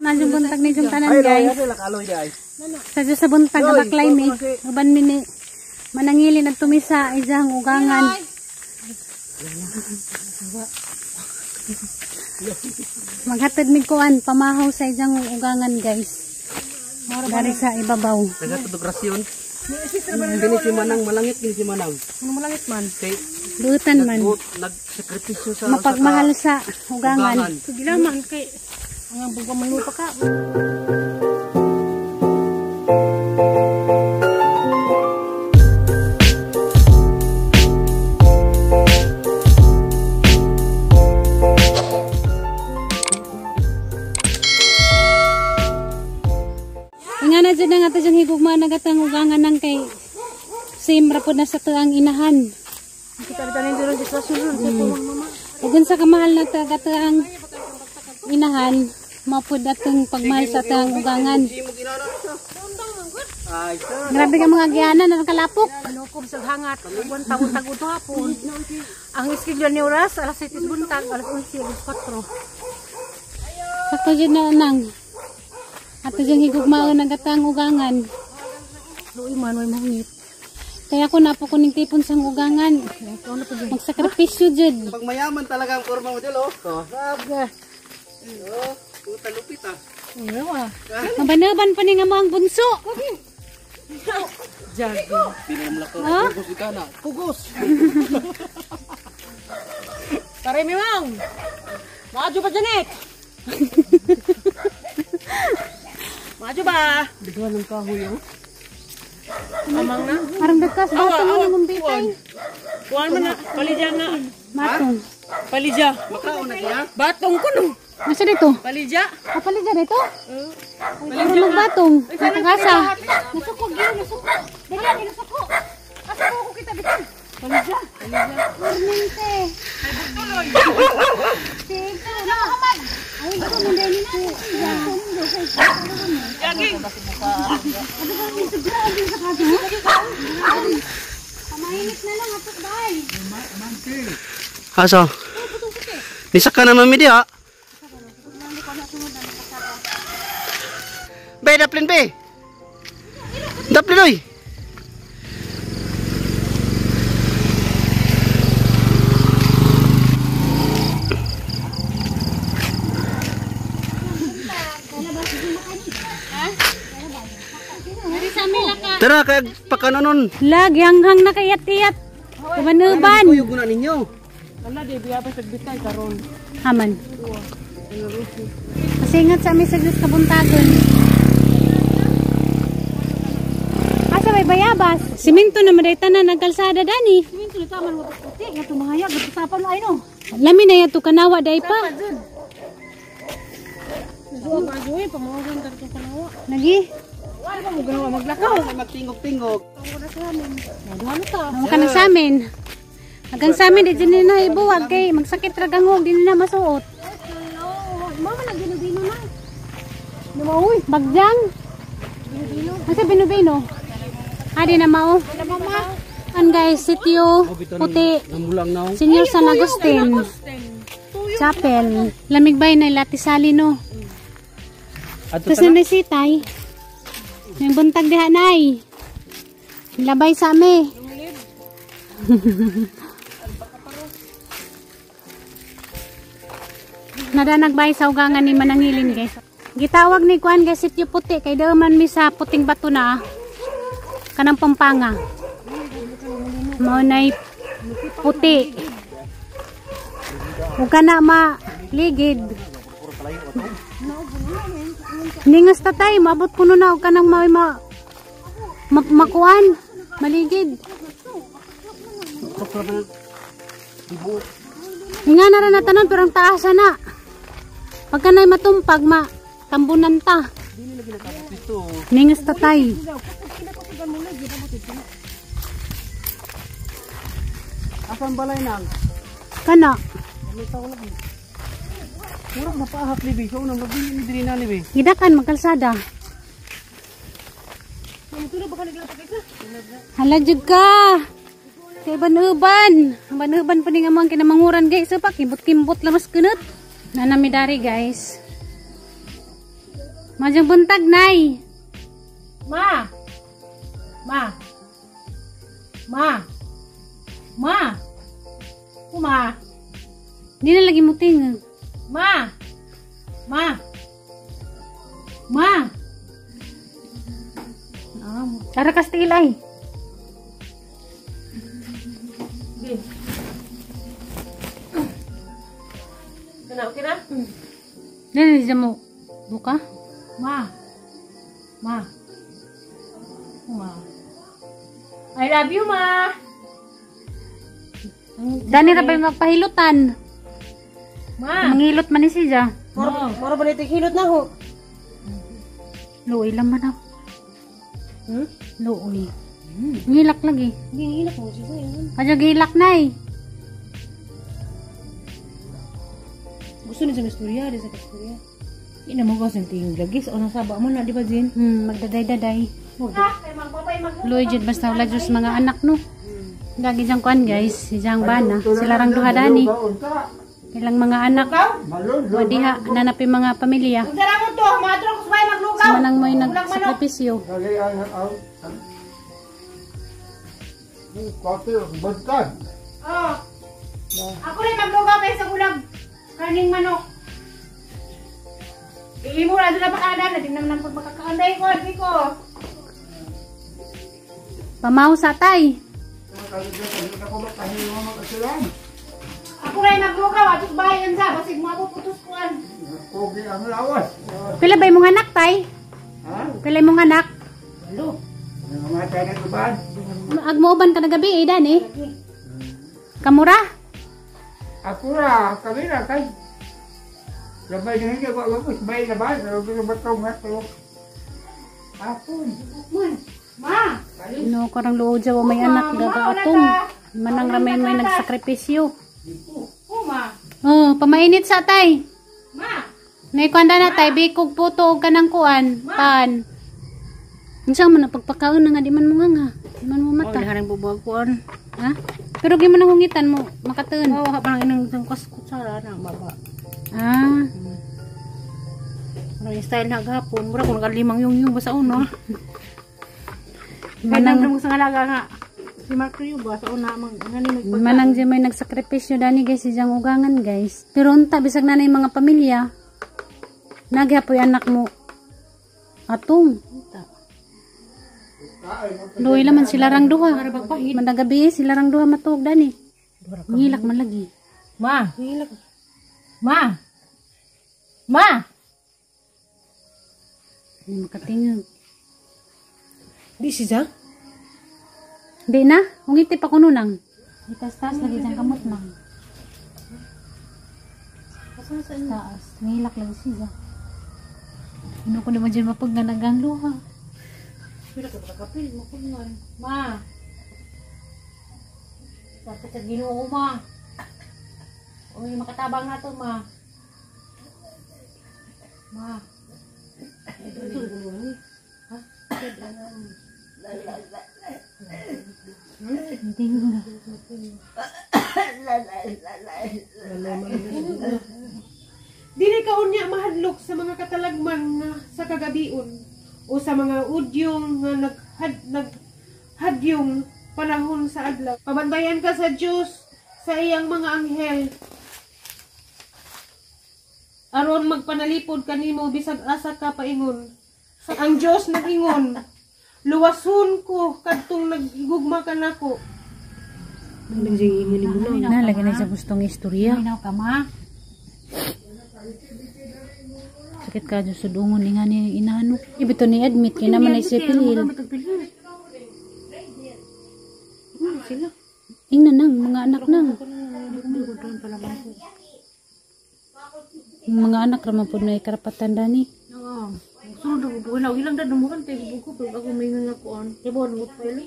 Maayong buntag ninyong tanan, guys. Sa Diyos sa buntag abaklay mi. Uban mi ni manangili nagtumisa isang ugangan. Maghatod mi kuan pamahaw sa isang ugangan, guys. Dari sa ibabaw. Naghatod og rasyon. Kini si Manang malangit, kini si Manang. Ano malangit man? Kay Dutan man. Nagsakripisyo sa mapagmahal sa ugangan. Sige man kay ang bugwa man pa ka. Nga na dyan ang ato dyan higugma nagatang ugangan ng kay same ra po na sa tuang inahan. Kita bitaw ning diri sitwasyon ron sa tumang mama. Ug unsa ka mahal na tagatang inahan, mapud atong pagmahal sa tuang ugangan. Grabe ka mga gianan ang kalapok. Nukob sa hangat, uban tawon tag udto hapon. Ang schedule ni oras alas 7 buntag, alas 11, alas 4. Sakto jud na nang. Ato dyan higugmaon ang gatang ugangan. Luoy man way mahungit. Kaya ko napo ko ning tipon sang ugangan. Magsakripisyo jud. Pag mayaman talaga ang forma mo dyan, oh. Oh, puta lupit ah. Mabanaban pa ni nga mo ang bunso. Jago. Pinamlak ko. Ha? Pugos ka na. Pugos. Tare mi mang. Maadyo ba Janet? Maadyo ba? Bigla ng kahoy, oh. Amang na. Parang dagkas batong ang gumbitay. Kuan man na, palidya na. Matong. Palidya. Makaon na siya. Batong ko no. Masa dito? Palidya. Kapalit dyan dito? Ay, pero magbatong. Natagasa. Nasuko, gyud, nasuko. Dali, nasuko. Asa ko kita bitan? Palidya. Morning, te. Sige, na. Ay, ito, nandun na. Jaging. Pamainit na lang, atok bay. Asa? Nisaka na mami diha. Be, daplin be. Daplin oy. Tara kay pakanonon. Lag, yanghang na kayat-iyat. Uban-uban. Kuyog na ninyo. Wala di biya pa sagbitay karon. Haman. Pasingat sa amin sa Diyos kabuntagon. Asa may bayabas? Simento na maday tanan ang kalsada dani. Siminto na taman mo puti nga tumahayag usapan ay no. Lami na yato kanawa day pa. Zuwa pa zuwa pamugan kadtong kanawa. Lagi. Wala pa mo ganawa maglakaw. Magtingog-tingog. Duha ta. Amo ka na sa amin. Hanggang sa amin di dyan na ibuwag kay magsakit ra gangog di na masuot. Mama lang ginubino na. Namauy. Bagyang. Binubino. Asa binubino? Adi na mao. Mama. An guys, sitio puti. Namulang na. Senior San Agustin. Chapel. Lamig bay na latisali no. Ato Tapos na sitay. Yung buntag diha nay. Labay sa ami. Nadanagbay sa ugangan ni Manangilin guys. Gitawag ni Kuan guys sitio puti kay daw man mi sa puting bato na kanang Pampanga. Mao nay puti. Ug kana maligid. Ningas tatay, maabot kuno na og kanang makuan, maligid. Nga na ra na tanon pero ang taas na. Pagka na'y matumpag, ma tambunan ta. Ningas tatay. Asan balay nang? Kana. Murag na paahak libi. So nang mabili ni diri na libi. Gidakan magkalsada. Hala jud ka. Kay banuban. Banuban pa ni nga mga kinamanguran guys. So, pa kimbot-kimbot lamas kunot. Nanami dari guys. Madyong buntag, Nay. Ma. Ma. Ma. Ma. Uma. Di na lagi muting. Ma. Ma. Ma. Tara kastil ay. Kana okay na? Dili siya mo buka. Ma. Ma. Ma. I love you, Ma. Dani ra ba magpahilutan? Ma. Manghilot man ni siya. Moro ba nito hilot na ho? Luoy lang man ako. Luoy. Ngilak lagi. Hindi hilot mo siya. Adyo gilak nay. Gusto niya sa istorya, di sa istorya. Ina mo kasi ting lagis o nasaba mo na di ba Jin? Magdaday-daday. Luoy jud basta wala jud sa mga anak no. Lagi diyang kuan guys, si Jang bana. Sila rang duha dani. Ilang mga anak. O diha nanapi mga pamilya. Manang mo'y nagsakripisyo. Oh. Ako rin maglugaw kay sa ulam. Kaning manok. Iimo ra na pakadan, di naman ang pagkakaanday ko, di ko. Pamaw sa tay. Ako rin maglugaw atos bahay unsa basig mo ako putos kuan. Pila ba imong anak tay? Pila imong anak? Agmooban ka na gabi eh dani. Kamura? Ako ra, kami ra kay. Labay na hindi ko alam bay na ba? Pero ako. Ma. No, karang luod sa may anak gagaatong. Manang ramay may nagsakripisyo. Uma. Oh, pamainit sa tay. Ma. Naikuan na tay, bikog puto og kanang kuan, pan. Unsa man ang pagpakaon na nga di man mo nga. Di man mo mata. Wala haring bubuhag kuan. Ha? Pero gi man ang hungitan mo, makatuon. Oh, ha parang inang isang kutsara na baba. Ah, Parang yung style na gahapon, mura ko nakalimang yung yung basta una. Manang Manang sa ngalaga nga. Si Mark Rio ba sa una mag ano ni magpag manang di may nagsakripisyo dani guys si Jang ugangan guys. Pero unta bisag na mga pamilya. Nagyapoy anak mo. Atong. Luoy laman sila rang duha. Mandang gabi sila rang duha matuog dani. Ngilak man lagi. Ma. Ma. Ma. Hindi makatingog. Di siya? Di na, ungiti pa kuno nang. Itas-tas lagi dyan kamot na. Taas, ngilak lagi siya. Ano ko naman dyan mapag nga luha. Pila ka kapil mo kunan. Ma. Dapat sa Ginoo ma. Uy, makatabang na to ma. Ma. Ha? Hindi nga. Dili ka unya mahadlok sa mga katalagman nga sa kagabion o sa mga udyong nga naghadyong panahon sa adlaw. Pabantayan ka sa Dios sa iyang mga anghel aron magpanalipod kanimo bisag asa ka paingon. Ang Dios nag-ingon, luwason ko kadtong naggugma kanako. Na, lagi na siya gustong istorya. Minaw ka ma. Sakit ka dyan sa dungon ni nga ni inano. Ibito ni admit kay naman ay siya pilil. Ingnan nang mga anak nang. Mga anak raman po na karapatan dani. Oo. Sunod ako po na ilang dad mo kan kay buko pero ako may nga kuan. Kay bon mo pala.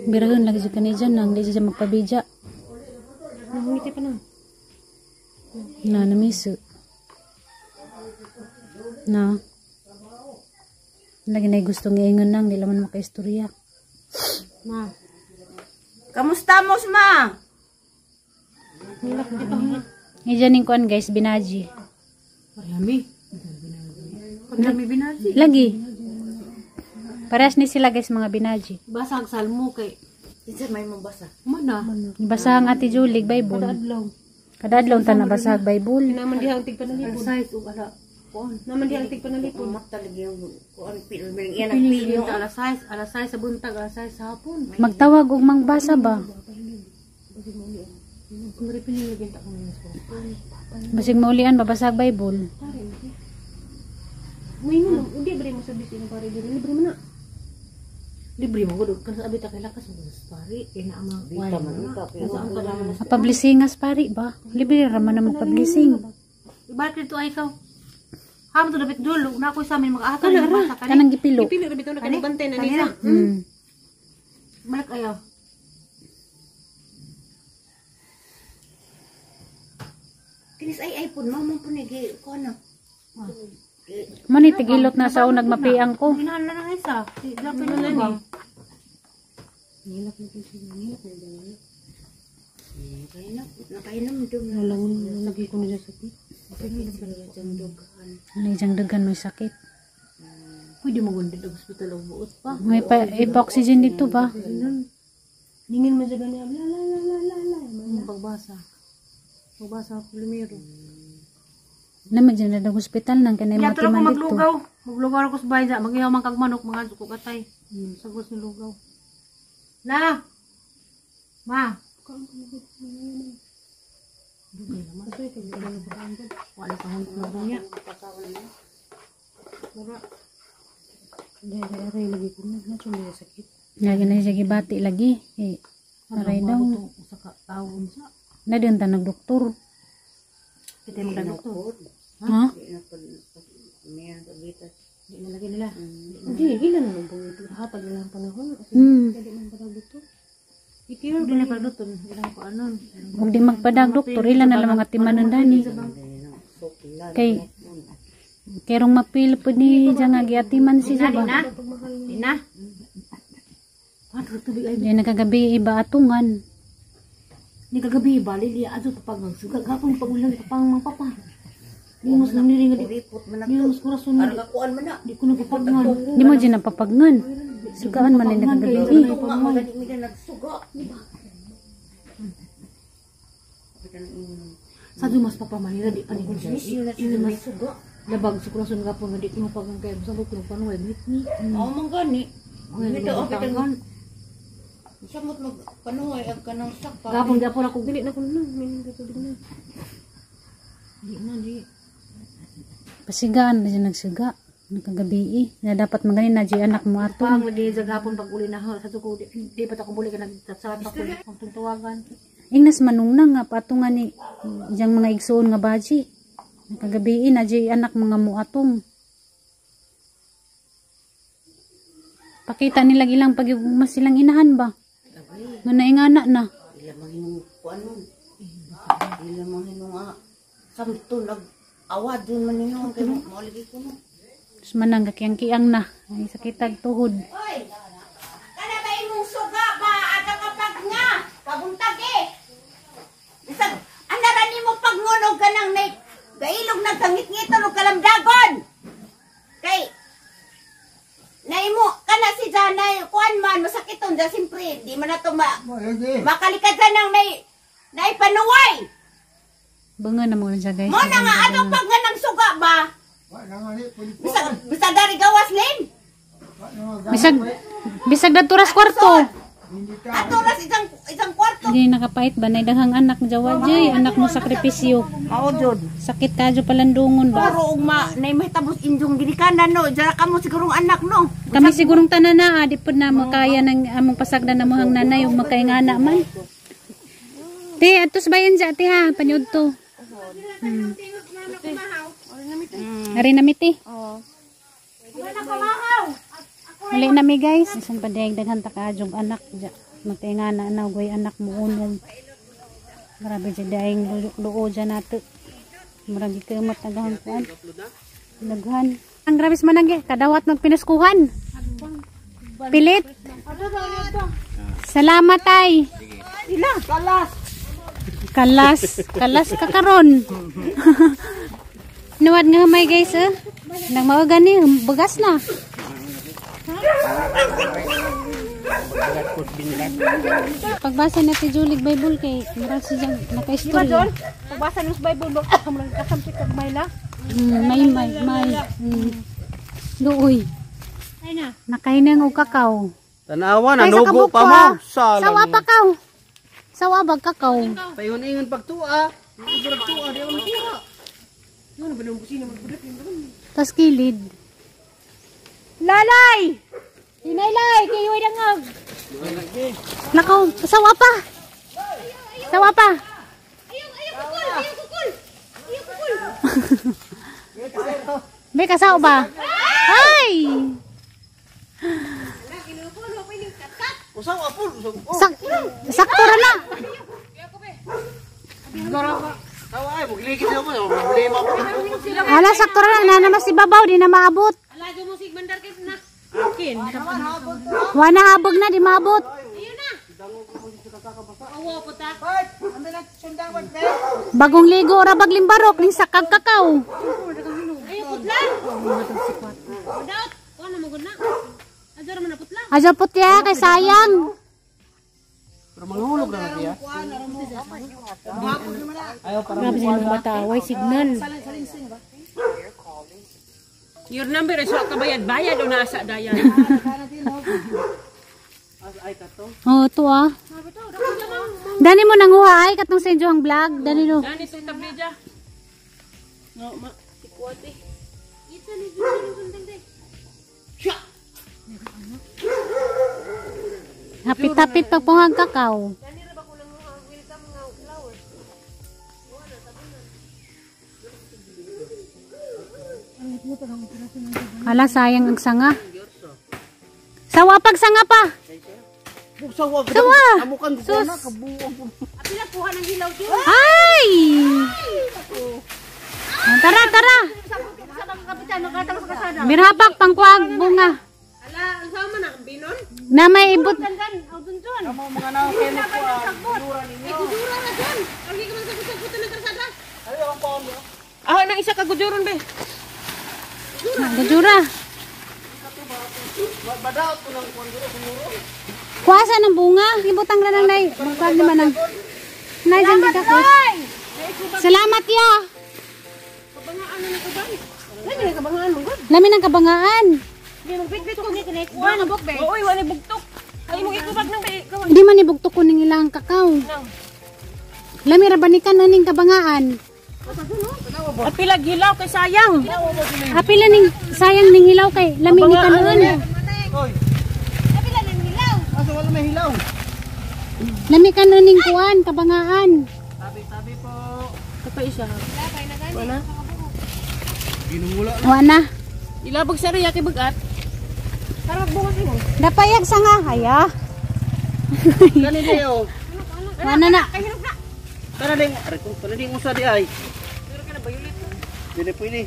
Biragon lagi siya kanidyan nang di siya magpabidya. Nangiti pa na. Na namiso. Na. Lagi na gusto nga ingon nang di laman makaistorya. Ma. Kamusta mos ma? Ngidyan ning kuan guys, binaji. Marami. Pagdami binaji. Lagi. Parehas ni sila guys mga binaji. Basa ang salmo kay. Kinsa may mabasa? Mana. Basa ang Ate Julie Bible. Adlaw. Kada adlaw ta na basa ang Bible. Naman diha ang tigpanalipod. Size ug ala. Kuan. Naman diha ang tigpanalipod. Mata lagi yung kuan pil iyan ang Pili pilo. alas 6, alas 6 sa buntag, alas 6 sa hapon. Magtawag og mangbasa ba? Kung rin pinilagyan ta ko ngayon sa Basig maulian babasa ang Bible. May mo, hindi ba mo sa bisi ng pare dili libre mo na. Libre mo gud kan sa abita kay lakas mo pare kay na ang mga Bita man ka pero Saan ka naman? Pablisingas pari ba? Libre ra man ang magpablising. Ibalik dito ay ikaw. Hamo to dapat dulo na ako sa amin mga ato ni basa kani. Kanang gipilo. Pili ra bitaw na kanang bantay na nila. Balik ayaw. Kinis ay iPhone mao man pud ni gi kuan na. Mo ni tigilot na sa unag mapiang ko. Ginahan na lang isa. Di lapin na lang eh. Nakainom dum. Lagi ko nila sakit. Ano yung daghan may sakit. Pwede mo gundin ang hospital og buot pa. May pa, ipa-oxygen dito ba? Ningin man siya gani la la la la la la. Ang pagbasa. Pagbasa ako primero. Naman dyan na hospital nang kanay Kaya tulog ko matiman dito. maglugaw. Maglugaw ako sa bahay. Magihaw man kag manok, mga suko katay. Sagos ni lugaw. La! Ma! Dugay naman. Wala pa akong niya. Aray lagi ko na na chumi sakit. Lagi na siya gibati lagi. Eh, aray daw. Usa ka tawo unsa. Na din ta nagdoktor. Kita mo doktor. Ha? Di na lagi nila. Hindi ila na lang ito. Hatag na lang panahon. Dili man pa dito. Ikiyo dili pa doktor. Ilang ko anon. Ug di magpadag doktor ila na lang mga timanan dani. Kay kerong mapil pud ni diyan nga giatiman siya ba. Di na. Ano tubig ay Di nagkagabi iba atungan. ni kagabi bali liya adto pag magsuga gapon pag ulan pang mga papa. Limos lang nili nga di. Limos kurason Ano kuan man na. di ko nagpapagman. Di mo dyan napapagnan. Sugaan man ni nagkagabi. Ito nga magani mi na nagsuga. Sa dumas papa Manila di pa ni ko Sino may suga? labag sa kurason gapon nga di ko mapagman kay sa ko panuay mit ni. Mao man gani. Bito okay tangan. Samot mag panuay ang kanang saka. Gapon gapon ako Dili na ko na. May tubig na. di na di. Pasigaan na siya nagsiga. Nagkagabi Na dapat maganin na di anak mo ato. Pag lagi sa gapon pag uli na sa ko di, di pa ta ko buli ka nagsasalat pa ko ang tawagan. Ingnas manung na nga patungan ni diyang mga igsoon nga baji. Nagkagabi na di anak mga mo atong. Pakita nila ilang pag mas silang inahan ba? Nga naingana na. Ila manginong kuan nun. Ila manginong samto nag awad dun man ninyo kay mo lagi ko no. Tapos manang kakiyang-kiyang na. Ay sakitag tuhod. Oy. Kana ba imong suga ba aga kapag nga pabuntag eh. Bisag anara nimo pagngunog ka nang nay gailog nagkangit-ngiton og kalamdagon. Kay naimo kana si Janay kuan man masakiton da simpre di man nato ma makalikad sa nang nay nay panuway. Bunga na mo na siya guys. Mo na nga atong pag nga nang suga ba? Bisag bisag dari gawas lin. Bisag bisag daturas kwarto. Ato ras isang kwarto. Hindi nakapait ba? Naidahang anak jawa jay, anak mo sakripisyo. Mao jud. Sakit ka palandungon ba? Puro ugma nay mahitabos injong ginikanan no. Dira kamo sigurong anak no. Kami sigurong tanan na, di po na makaya ng among pasagdan na mohang nanay ug makaingana man. Te, atos bayan dya, te ha, panyod to. Ari na mi, te. Uli na mi guys. Isan pa dayag daghan ta kaadjong anak dya. Magkaingana na ugoy anak mo unong. Grabe dya daing luo dya nato. Murag gikamot nagahang kuan. Daghan. Ang grabe sa mananggi, kadawat magpinaskuhan. Pilit. Salamat ay. Sila kalas. Kalas, kalas ka karon. Nuwad nga may guys eh. Nang mao gani bugas na. Pagbasa na si Julie Bible kay murag siya naka-istorya. Pagbasa nimo sa Bible, murag kasamti kag may la. May may may. Luoy. Nakahinang og kakao. Tanawa na Ay, sa nugo kabuk pa ko, mo. ah. Salang. Sawa pa kaw. Sawa bag kakaw. Paingon-ingon pagtua. Pagtua di ako nakuha. Tas kilid. Lalay! Inaylay, kayo ay dangag. Nakaw, sawa pa. Sawa pa. Ayaw, ayaw kukul! Ayaw kukul! Ayaw kukul! May kasaw ba? Ay! Usaw apol, usaw. Oh, Sakto ra na. tawa ay mugligid ako. Problema ko. Ala, sakto ra na. Nana mas ibabaw, di na maabot. Ala, mo sig mandar kay na. Akin. Wala habog na, di maabot. Ayun na. Awa po ta. Bagong ligo ra bagling barok ning sakag kakaw. Ayaw putla. Daot. Kuha na magod na. Adara man na putla. Aja putya kay sayang. Pero manghulog na siya. Ayaw para Grabe sa mga bata, way signal. Your number is wa kabayad-bayad o nasa dayan. ay kato. Oh, to ah. Dani mo nanguha ay katong sa inyo ang vlog. Dani no. Dani itong tablija. No, ma. Sikwate. Ito ni Julie de. Hapit-hapit pag pungag kakaw. Ala, sayang ang sanga. Sawa pag sanga pa. Sawa. Sawa. Amukan ko Sus. na kabuang. Apila kuha ng hilaw dyan. Ay! Tara, tara. Mirhapak pangkuag bunga. Ala, ang sama na ang binon. Na may ibot. Amo mga naong kene ko. Eh, gudura na dyan. Ang ka man sagot-sagutan ng kalsada. Ah, nang isa ka guduron be. Gajura. Badaot ko ng kuan duro sumuro. Kuasa ng bunga. Ibutang na lang nay. Bukag naman ang. Nay, dyan kita ko. Salamat ya. Kabangaan na kaban. Lami na kabangaan mo gud. Lami ng kabangaan. Di magbitbit ko ni kinay kuha na buk be. Oy, wala bugtok. Ay mo ikubag nang be. Di man ibugtok ko ning ilang kakao. Lami ra banikan na ning kabangaan. At pila gilaw kay sayang. Apila ning sayang ning hilaw kay lami ni kanon. Oy. Asa wala may hilaw. Lami kanon ning kuan kabangaan. Tabi-tabi po. Kapay isa. Wala. Ginungula. Wa na. Ilabog sa riya kay bagat. Para magbunga mo. Dapayag sa nga haya. Kani di oh. Wa na na. Kana ding, aray ko, kana ding usa di ay. Dili pwede.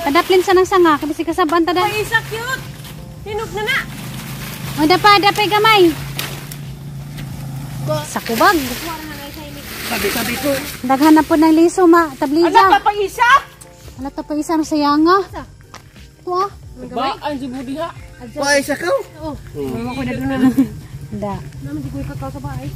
Padaplin sa nang sanga kay bisig kasaban ta da. Ay, isa cute. Hinog na na. O dapa dapay gamay. Sa kubag. Tabi-tabi po. Daghan na po ng liso ma tablija. Ala pa pang isa. Ala ta pa isa no sayanga. Ito ah. Ba, ang zubo diha. Paay sa kaw. Da. Naman di ko kakao sa bahay.